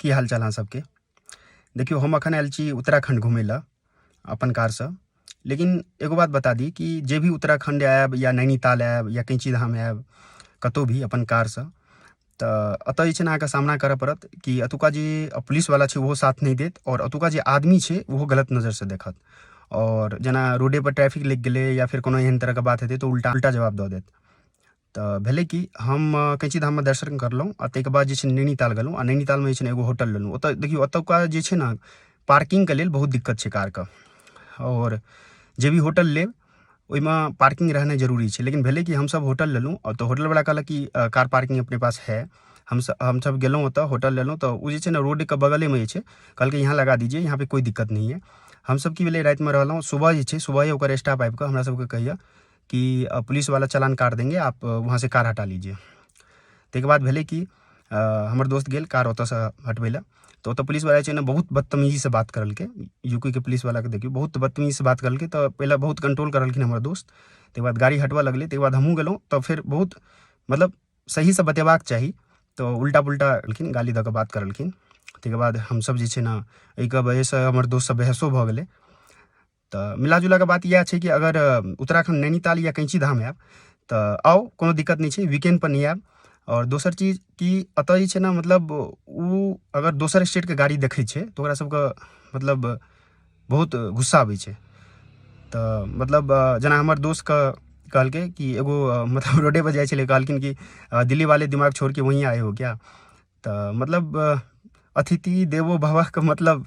की हाल चाल अहाँ सबके। देखियौ, हम अखन आयल छी उत्तराखण्ड घुमै लए अपन कारसँ। लेकिन एगो बात बता दी कि जे भी उत्तराखण्ड आयब या नैनीताल आयब या कैंची धाम आयब कतहु भी अपन कारसँ, तऽ एतऽ जे छै ने अहाँके सामना करऽ पड़त कि एतुका जे पुलिसवला छै ओहो साथ नहि देत, आओर एतुका जे आदमी छै ओहो गलत नजरसँ देखत। आओर जेना रोडेपर ट्रैफिक लागि गेलै या फेर कोनो एहन तरहके बात हेतै तऽ उल्टा उल्टा जवाब दऽ देत। तऽ भेलै कि हम कैंची धाममे दर्शन करलहुँ आ ताहिके बाद जे छै नैनीताल गेलहुँ, आ नैनीतालमे जे छै ने एगो होटल लेलहुँ। ओतऽ देखियौ, ओतुका जे छै ने पार्किंगके लेल बहुत दिक्कत छै कारके, आओर जे भी होटल लेब ओहिमे पार्किंग रहनाइ जरूरी छै। लेकिन भेलै कि हमसभ होटल लेलहुँ, तऽ होटलवला कहलक कि कार पार्किंग अपने पास है। हमसभ गेलहुँ ओतऽ होटल लेलहुँ, तऽ ओ जे छै ने रोडके बगलेमे जे छै, कहलकै यहाँ लगा दीजिए, यहाँ पे कोइ दिक्कत नहीं है। हमसभ की भेलै, रातिमे रहलहुँ, सुबह जे छै सुबहे ओकर स्टाफ आबि कऽ हमरा सभके कहैए कि पुलिस वाला चालान काट देंगे, आप वहाँ से कार हटा लीजिए। ताहिके बाद भेलै कि हमर दोस्त गेल कार ओतऽसँ हटबै लए, तऽ ओतऽ पुलिसवला जे छै ने बहुत बदतमीजीसँ बात करलकै। यूपीके पुलिसवलाके देखियौ, बहुत बदतमीजीसँ बात करलकै। तऽ पहिले बहुत कंट्रोल करलखिन हमर दोस्त, ताहिके बाद गाड़ी हटबऽ लगलै। ताहिके बाद हमहूँ गेलहुँ, तऽ फेर बहुत मतलब सहीसँ बतेबाक चाही, तऽ उल्टा पुल्टा कहलखिन, गाली दऽ कऽ बात करलखिन। ताहिके बाद हमसभ जे छै ने एहिके वजहसँ हमर दोस्तसँ बहसो भऽ गेलै। तऽ मिला जुला कऽ बात इएह छै कि अगर उत्तराखण्ड नैनीताल या कैंची धाम आयब तऽ आउ, कोनो दिक्कत नहि छै, वीकेंड पर नहि आयब। आओर दोसर चीज कि एतऽ जे छै ने मतलब ओ अगर दोसर स्टेटके गाड़ी देखै छै तऽ ओकरा सबके मतलब बहुत गुस्सा आबै छै। तऽ मतलब जेना हमर दोस्तके कहलकै कि एगो मतलब रोडे पर जाइ छलै, कहलखिन कि दिल्ली वाले दिमाग छोड़ के वहीं आए हो क्या। तऽ मतलब अतिथि देवो भवःके मतलब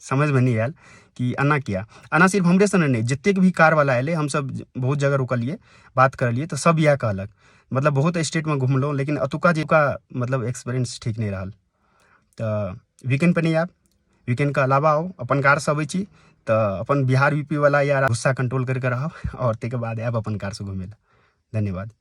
समझमे नहि आयल कि एना किया एना। सिर्फ हमरे सने नहि, जतेक भी कारवला एलै, हमसब बहुत जगह रुकलियै, बात करलियै, तऽ सब इएह कहलक। मतलब बहुत स्टेटमे घुमलहुँ, लेकिन एतुका जे मतलब एक्सपीरियंस ठीक नहि रहल। तऽ वीकेंड पर नहि आयब, वीकेंडके अलावा आउ। अपन कारसँ अबै छी तऽ अपन बिहार यूपीवला या गुस्सा कंट्रोल करिके रहब, आओर ताहिके बाद आयब अपन कारसँ घुमै लए। धन्यवाद।